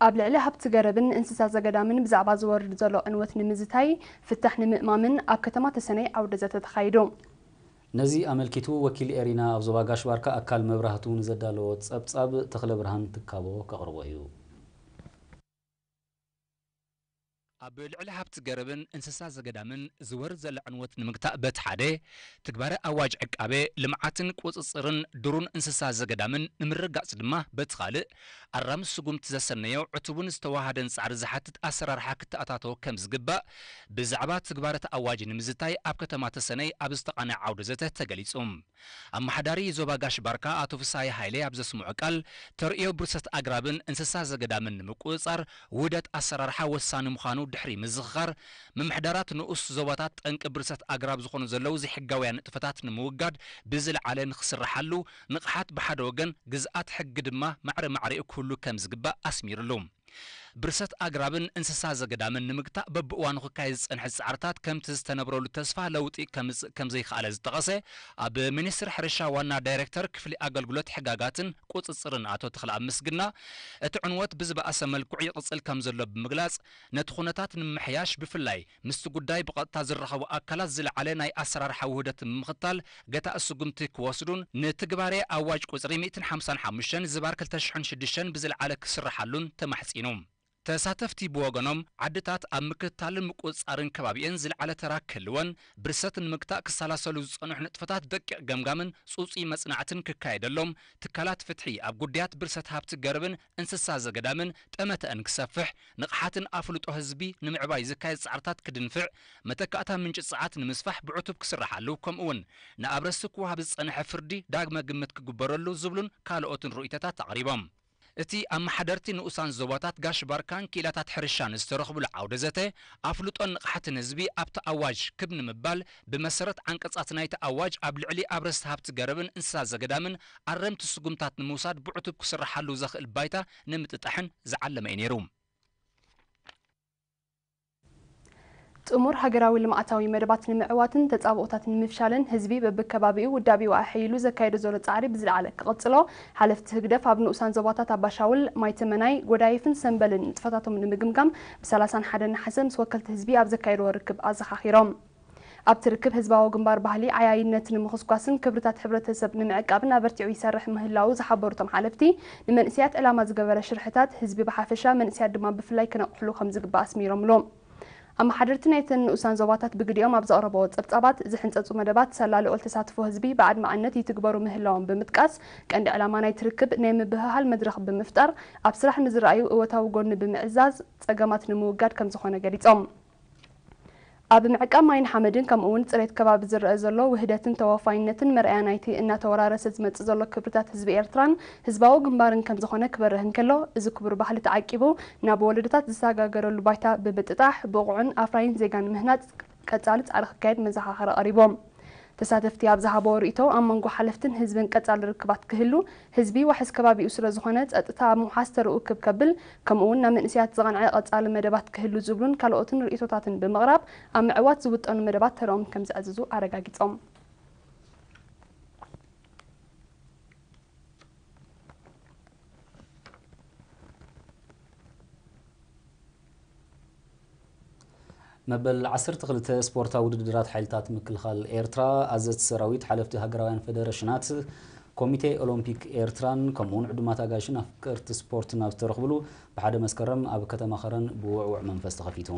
ኣብ ልዕሊ ሃብቲ ገረብን እንስሳ ዘገዳምን ብዛዕባ ዝወርድ ዘሎ ዕንወት ንምዝታይ፣ ፍታሕ ንምእማምን ኣብ ከተማ ተሰነይ ዓውደ ዘተ ተኻይዱ። ነዚ ኣመልኪቱ ወኪል ኤሪና ኣብ ዞባ ጋሽ ባርካ ኣካል መብራህቱ ንዘዳለዎ ጸብጻብ ተኽለ ብርሃን ትካቦ ከቕርቦ እዩ። ኣብ ልዕሊ ሃብቲ ገረብን እንስሳ ዘገዳምን ዝወርድ ዘሎ ዕንወት ንምግታእ በቲ ሓደ፣ ትግባረ ኣዋጅ ዕቃበ፣ ልምዓትን ቁጽጽርን ዱሩን እንስሳ ዘገዳምን ንምርግጋጽ ድማ በቲ ካልእ፣ ኣራሚ ስጉምቲ ዘሰነዮ ዕቱብን ዝተዋሃደን ጻዕሪ ዝሓትት ኣሰራርሓ ክተኣታቶ ከም ዝግባእ ብዛዕባ ትግባረ እቲ ኣዋጅ ንምዝታይ ኣብ ከተማ ተሰነይ ኣብ ዝተቓነየ ዓውደ ዘተ ተገሊጹ። ኣመሓዳሪ ዞባ ጋሽ ባርካ ኣቶ ፍስሃየ ሃይለ ኣብ ዘስምዖ ቃል፣ ተርእዮ ብርሰት ኣግራብን እንስሳ ዘገዳምን ንምቁጽጻር ውህደት ኣሰራርሓ ወሳኒ ምዃኑ ድሕሪ ምዝኽኻር፣ ምምሕዳራት ንኡስ ዞባታት ጠንቂ ብርሰት ኣግራብ ዝኾኑ ዘለዉ ዘይሕጋውያን ንጥፈታት ንምውጋድ ብዝለዓለ ንኽስርሓሉ፣ ንቕሓት ብሓደ ወገን፣ ግዝኣት ሕጊ ድማ ማዕረ ማዕሪኡ ክህሉ ከም ዝግባእ ኣስሚሩሉ። ብርሰት ኣግራብን እንስሳ ዘገዳምን ንምግታእ በብእዋኑ ክካየድ ዝጸንሐ ጻዕርታት ከምቲ ዝተነብረሉ ተስፋ ለውጢ ከምጽእ ከም ዘይከኣለ ዝጠቐሰ ኣብ ሚኒስትሪ ሕርሻ ዋና ዳይሬክተር ክፍሊ ኣገልግሎት ሕጋጋትን ቁጽጽርን ኣቶ ተኽለኣብ ምስግና፣ እቲ ዕንወት ብዝበኣሰ መልክዑ ይቕጽል ከም ዘሎ ብምግላጽ፣ ነቲ ኩነታት ንምምሕያሽ ብፍላይ ምስቲ ጉዳይ ብቐጥታ ዝራኸቡ ኣካላት ዝለዓለ ናይ ኣሰራርሓ ውህደት ብምኽታል ገታኢ ስጉምቲ ክወስዱን ንትግባሬ ኣዋጅ ቁጽሪ ሚእትን ሓምሳን ሓሙሽተን ዝባር ክልተ ሽሕን ሽዱሽተን ብዝለዓለ ክስርሓሉን ተማሕጺኑ። ተሳተፍቲ ብወገኖም፣ ዓድታት ኣብ ምክትታልን ምቁጽጻርን ከባቢኤን ዝለዓለ ተራ ክህልወን፣ ብርሰት ንምግታእ ክሰላሰሉ ዝጸንሑ ንጥፈታት ደቂቕ ገምጋምን ጽጹይ መጽናዕትን ክካየደሎም፣ ትካላት ፍትሒ ኣብ ጉዳያት ብርሰት ሃብቲ ገረብን እንስሳ ዘገዳምን ጠመተአን ክሰፍሕ፣ ንቕሓትን ኣፍልጦ ህዝቢ ንምዕባይ ዝካየድ ጻዕርታት ክድንፍዕ፣ መተካእታ ምንጪ ጸዓት ንምስፋሕ ብዕቱብ ክስርሓሉ፣ ከምኡውን ንኣብረስቲ ክወሃብ ዝጸንሐ ፍርዲ ዳግመ ግምት ክግበረሉ ዝብሉን ካልኦትን ርእይቶታት ኣቕሪቦም። እቲ ኣመሓደርቲ ንኡሳን ዞባታት ጋሽ ባርካን ክኢላታት ሕርሻን ዝተረኽብሉ ዓውደ ዘተ፣ ኣፍልጦን ንቕሓትን ህዝቢ ኣብቲ ኣዋጅ ክብ ንምባል፣ ብመሰረት ዓንቀጻት ናይቲ ኣዋጅ ኣብ ልዕሊ ኣብረስቲ ሃብቲ ገረብን እንስሳ ዘገዳምን ኣረምቲ ስጉምታት ንምውሳድ ብዕቱብ ክስርሓሉ ዘኽእል ባይታ ንምጥጣሕን ዝዓለመ እዩ ነይሩ። ጥሙር ሃገራዊ ልምዓታዊ መደባት ንምዕዋትን ተጻብኦታት ንምፍሻልን ህዝቢ በብከባቢኡ ውዳቤኡ ኣሐይሉ ዘካየዶ ዘሎ ጻዕሪ ብዝለዓለ ክቕጽሎ፣ ሓለፍቲ ህግደፍ ኣብ ንኡሳን ዞባታት ኣባሻውል፣ ማይተመናይ፣ ጎዳይፍን ሰምበልን ንጥፈታቶም ንምግምጋም ብ ሰላሳን ሓደን ነሓሰ ምስ ወከልቲ ህዝቢ ኣብ ዘካየድዎ ርክብ ኣዘኻኺሮም። ኣብቲ ርክብ ህዝባዊ ግንባር ባህሊ ዓያይነት ንምኹስኳስን ክብርታት ሕብረተሰብ ንምዕቃብን ኣበርቲዑ ይሰርሕ ምህላዉ ዝሓበሩ እቶም ሓለፍቲ፣ ንመንእሰያት ዕላማ ዝገበረ ሽርሕታት ህዝቢ ብሓፈሻ መንእሰያት ድማ ብፍላይ ክነቕሕሉ ከም ዝግባእ ኣስሚሮምሉ። ኣመሓደርቲ ናይተን ንኡሳን ዞባታት ብግዲኦም ኣብ ዘቕረብዎ ጸብጻባት፣ ዝሕንጸጹ መደባት ሳላ ልዑል ተሳትፎ ህዝቢ ብኣድማዕነት ይትግበሩ ምህላዎም ብምጥቃስ፣ ቀንዲ ዕላማ ናይቲ ርክብ ናይ ምብህሃል መድረኽ ብምፍጣር፣ ኣብ ስራሕ ንዝረኣዩ እወታዊ ጎኒ ብምዕዛዝ፣ ጸገማት ንምውጋድ ከም ዝኾነ ገሊጾም። ኣብ ምዕቃብ ማይን ሓመድን ከምኡ እውን ጽሬት ከባቢ ዝረአ ዘሎ ውህደትን ተወፋይነትን መርኣያ ናይቲ እናተወራረሰ ዝመጽእ ዘሎ ክብርታት ህዝቢ ኤርትራን ህዝባዊ ግንባርን ከም ዝኾነ ክበርህ እንከሎ፣ እዚ ክቡር ባህሊ ተዓቂቡ ናብ ወለዶታት ዝሰጋገረሉ ባይታ ብምጥጣሕ ብቑዕን ኣፍራይን ዜጋ ንምህናጽ ቀጻሊ ጻዕሪ ክካየድ መዘኻኸሪ ኣቕሪቦም። ተሳተፍቲ ኣብ ዝሃብዎ ርእይቶ፣ ኣብ መንጎ ሓለፍትን ህዝብን ቀጻሊ ርክባት ክህሉ፣ ህዝቢ ዋሕስ ከባቢኡ ስለ ዝኾነ፣ ጸጥታ ኣብ ምውሓስ ተርኡ ክብ ከብል፣ ከምኡ እውን ናብ መንእሰያት ዝቐንዐ ቀጻሊ መደባት ክህሉ ዝብሉን ካልኦትን ርእይቶታትን ብምቕራብ፣ ኣብ ምዕዋት ዝውጠኑ መደባት ተርኦም ከም ዘዕዝዙ ኣረጋጊጾም። መበል ዓሰርተ ክልተ ስፖርታዊ ውድድራት ሓይልታት ምክልኻል ኤርትራ፣ ኣዘዝቲ ሰራዊት፣ ሓለፍቲ ሃገራውያን ፌደረሽናት፣ ኮሚቴ ኦሎምፒክ ኤርትራን ከምኡውን ዕዱማት ኣጋይሽን ኣፍቀርቲ ስፖርትን ኣብ ዝተረኽብሉ ብሓደ መስከረም ኣብ ከተማ ኸረን ብውዕውዕ መንፈስ ተኸፊቱ።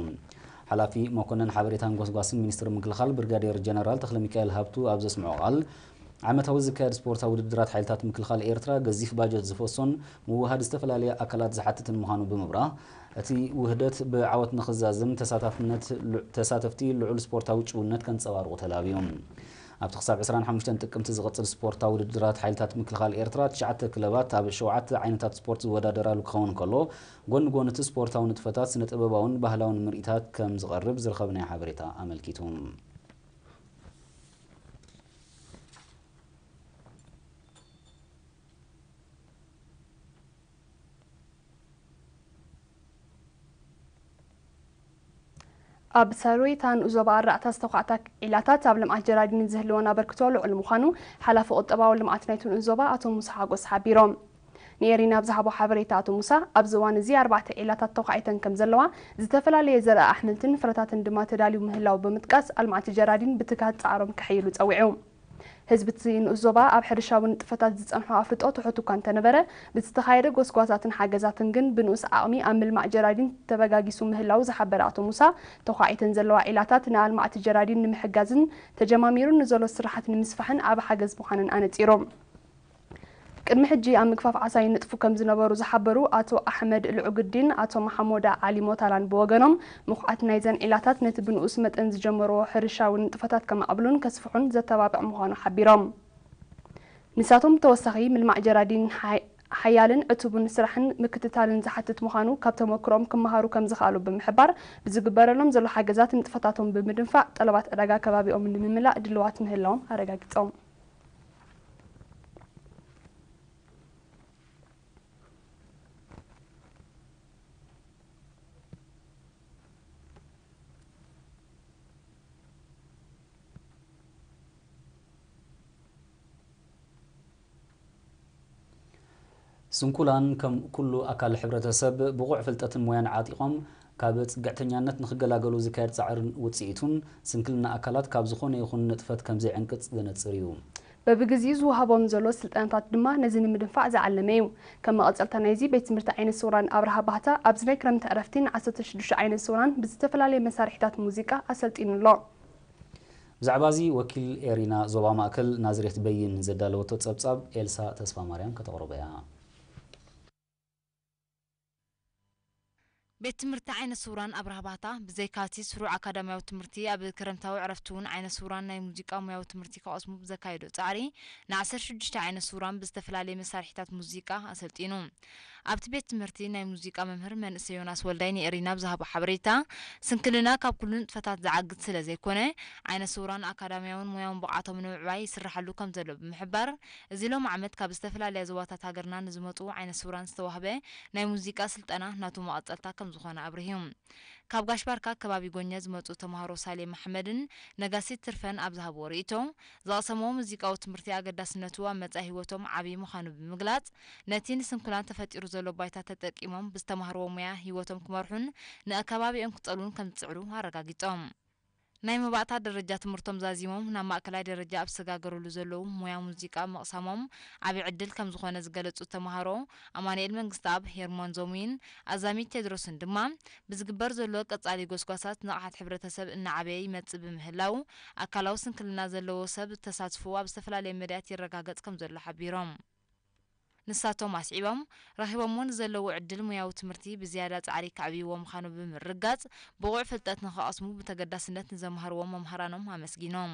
ሓላፊ መኮነን ሓበሬታን ጎስጓስን ሚኒስትሪ ምክልኻል ብርጋዴር ጀነራል ተኽለሚካኤል ሃብቱ ኣብ ዘስምዖ ቃል፣ ዓመታዊ ዝካየድ ስፖርታዊ ውድድራት ሓይልታት ምክልኻል ኤርትራ ገዚፍ ባጀት ዝፈሶን ምውሃድ ዝተፈላለያ ኣካላት ዝሓትትን ምዃኑ ብምብራህ፣ እቲ ውህደት ብዓወት ንኽዛዝም ተሳታፍነት ል-፣ ተሳተፍቲ ልዑል ስፖርታዊ ጭውነት ከንጸባርቑ ተላብዮም። ኣብቲ ክሳብ ዕስራን ሓሙሽተን ጥቅምቲ ዝቕጽል ስፖርታዊ ውድድራት ሓይልታት ምክልኻል ኤርትራ፣ ትሽዓተ ክለባት ኣብ ሸውዓተ ዓይነታት ስፖርት ዝወዳደራሉ ክኸውን ከሎ፣ ጎኒ ጎኒ እቲ ስፖርታዊ ንጥፈታት፣ ስነ ጥበባውን ባህላውን ምርኢታት ከም ዝቐርብ ዝረኸብናዮ ሓበሬታ ኣመልኪቱ። ኣብ ሰሩይ ታንኡ ዞባ ኣራዕታ ዝተዃዕታ ዒላታት ኣብ ልምዓት ጀራዲን ዝህልወን ኣበርክቶ ልዑል ምዃኑ ሓላፊ ቁጠባዊ ልምዓት ናይቱ ንኡስ ዞባ ኣቶ ሙሳ ሓጎስ ሓቢሮም። ንኤሪና ኣብ ዝሃቦ ሓበሬታ ኣቶ ሙሳ፣ ኣብዚ እዋን እዚ ኣርባዕተ ዒላታት ተዃዒተን ከም ዘለዋ፣ ዝተፈላለየ ዘርኢ ኣሕምልትን ፍረታትን ድማ ተዳልዩ ምህላው ብምጥቃስ፣ ኣልማዕቲ ጀራዲን ብትግሃት ጻዕሮም ከሕይሉ ጸዊዑ። ህዝቢ እቲ ንኡስ ዞባ ኣብ ሕርሻዊ ንጥፈታት ዝጸንሖ ኣፍልጦ ትሑት እኳ እንተነበረ፣ ብዝተኻየደ ጎስጓሳትን ሓገዛትን ግን ብንኡስ ዓቕሚ ኣብ ምልማዕ ጀራዲን ተበጋጊሱ ምህላው ዝሓበረ ኣቶ ሙሳ፣ ተዃዒተን ዘለዋ ዒላታት ንኣልማዕቲ ጀራዲን ንምሕጋዝን ተጀማሚሩ ንዘሎ ስራሓት ንምስፋሕን ዓቢ ሓገዝ ምዃነን ኣነጺሩ። ቅድሚ ሕጂ ኣብ ምግፋፍ ዓሳ ይንጥፉ ከም ዝነበሩ ዝሓበሩ ኣቶ ኣሕመድ ልዑግዲን ኣቶ መሓሞዳ ዓሊ ሞታላን ብወገኖም፣ ምኹዓት ናይዘን ዒላታት ነቲ ብንኡስ መጠን ዝጀመርዎ ሕርሻዊ ንጥፈታት ከማዕብሉን ከስፍሑን ዘተባብዕ ምዃኑ ሓቢሮም። ንሳቶም ብተወሳኺ፣ ምልማዕ ጀራዲን ሓይ-፣ ሓያልን ዕቱብን ስራሕን ምክትታልን ዝሓትት ምዃኑ ካብ ተመክሮኦም ክመሃሩ ከም ዝኸኣሉ ብምሕባር፣ ብዝግበረሎም ዘሎ ሓገዛት ንጥፈታቶም ብምድንፋዕ፣ ጠለባት ዕዳጋ ከባቢኦም ንምምላእ ድልዋት ምህላዎም ኣረጋጊጾም። ስንኩላን ከም ኩሉ ኣካል ሕብረተሰብ ብቑዕ ፍልጠትን ሞያን ዓጢቖም ካብ ጽግዕተኛነት ንኽገላገሉ ዝካየድ ጻዕርን ውጽኢቱን፣ ስንክልና ኣካላት ካብ ዝኾነ ይኹን ንጥፈት ከም ዘይዕንቅጽ ዘነጽር እዩ። በብግዚኡ ዝወሃቦም ዘሎ ስልጠናታት ድማ ነዚ ንምድንፋዕ ዝዓለመ እዩ። ከም መቐጸልታ ናይዚ፣ ቤት ትምህርቲ ዓይነ ስውራን ኣብርሃ ባህታ ኣብዚ ናይ ክረምቲ ዕረፍቲ ንዓሰርተ ሽዱሽተ ዓይነ ስውራን ብዝተፈላለየ መሳርሒታት ሙዚቃ ኣሰልጢኑ ኣሎ። ብዛዕባ እዚ ወኪል ኤሪና ዞባ ማእከል ናዝሬት በይን ዘዳለወቶ ጸብጻብ ኤልሳ ተስፋማርያም ከተቕርቦ እያ። ቤት ትምህርቲ ዓይነ ስውራን ኣብርሃ ባህታ ብዘይካቲ ስሩዕ ኣካዳሚያዊ ትምህርቲ ኣብ ክረምታዊ ዕረፍቲ እውን ዓይነ ስውራን ናይ ሙዚቃ ሙያዊ ትምህርቲ ክቐስሙ ብዘካየዶ ጻዕሪ ንዓሰርተ ሽዱሽተ ዓይነ ስውራን ብዝተፈላለየ መሳርሒታት ሙዚቃ ኣሰልጢኑ። ኣብቲ ቤት ትምህርቲ ናይ ሙዚቃ መምህር መንእሰይ ዮናስ ወልዳይ ንኤሪና ብዝሃቦ ሓበሬታ፣ ስንክልና ካብ ኩሉ ንጥፈታት ዝዓግት ስለ ዘይኮነ፣ ዓይነ ስውራን ኣካዳሚያውን ሞያውን ብቕዓቶም ንምዕባይ ይስራሓሉ ከም ዘሎ ብምሕባር፣ እዚ ሎም ዓመት ካብ ዝተፈላለያ ዞባታት ሃገርና ንዝመጹ ዓይነ ስውራን ዝተዋህበ ናይ ሙዚቃ ስልጠና ናቱ መቐጸልታ ከም ዝኾነ ኣብሪሁ። ካብ ጋሽ ባርካ ከባቢ ጎኛ ዝመጹ ተምሃሮ ሳሌም ኣሕመድን ነጋሲት ትርፈን ኣብ ዝሃብዎ ርእይቶ፣ ዝቐሰምዎ ሙዚቃዊ ትምህርቲ ኣገዳስነቱ ኣብ መጻኢ ህይወቶም ዓቢ ምዃኑ ብምግላጽ፣ ነቲ ንስንኩላን ተፈጢሩ ዘሎ ባይታ ተጠቂሞም ብዝተማህርዎ ሞያ ህይወቶም ክመርሑን ንኣከባቢኦም ክጸልዉን ከም ዝጽዕሩ ኣረጋጊጾም። ናይ መባእታ ደረጃ ትምህርቶም ዛዚሞም ናብ ማእከላይ ደረጃ ኣብ ዝሰጋገርሉ ዘለዉ ሞያ ሙዚቃ ምቕሳሞም ዓቢ ዕድል ከም ዝኾነ ዝገለጹ ተምሃሮ ኣማኑኤል መንግስተኣብ፣ ሄርሞን ዞሙይን ኣዛሚት ቴድሮስን ድማ፣ ብዝግበር ዘሎ ቀጻሊ ጎስጓሳት ንቕሓት ሕብረተሰብ እናዓበየ ይመጽእ ብምህላው፣ ኣካላዊ ስንክልና ዘለዎ ሰብ ተሳትፎኡ ኣብ ዝተፈላለየ መዳያት ይረጋገጽ ከም ዘሎ ሓቢሮም። ንሳቶም ኣስዒቦም፣ ረኺቦምዎ ንዘለዉ ዕድል ሙያዊ ትምህርቲ ብዝያዳ ጻዕሪ ከዕብይዎ ምዃኑ ብምርግጋጽ፣ ብቑዕ ፍልጠት ንኽቐስሙ ብተገዳስነት ንዘምሃርዎም መምሃራኖም ኣመስጊኖም።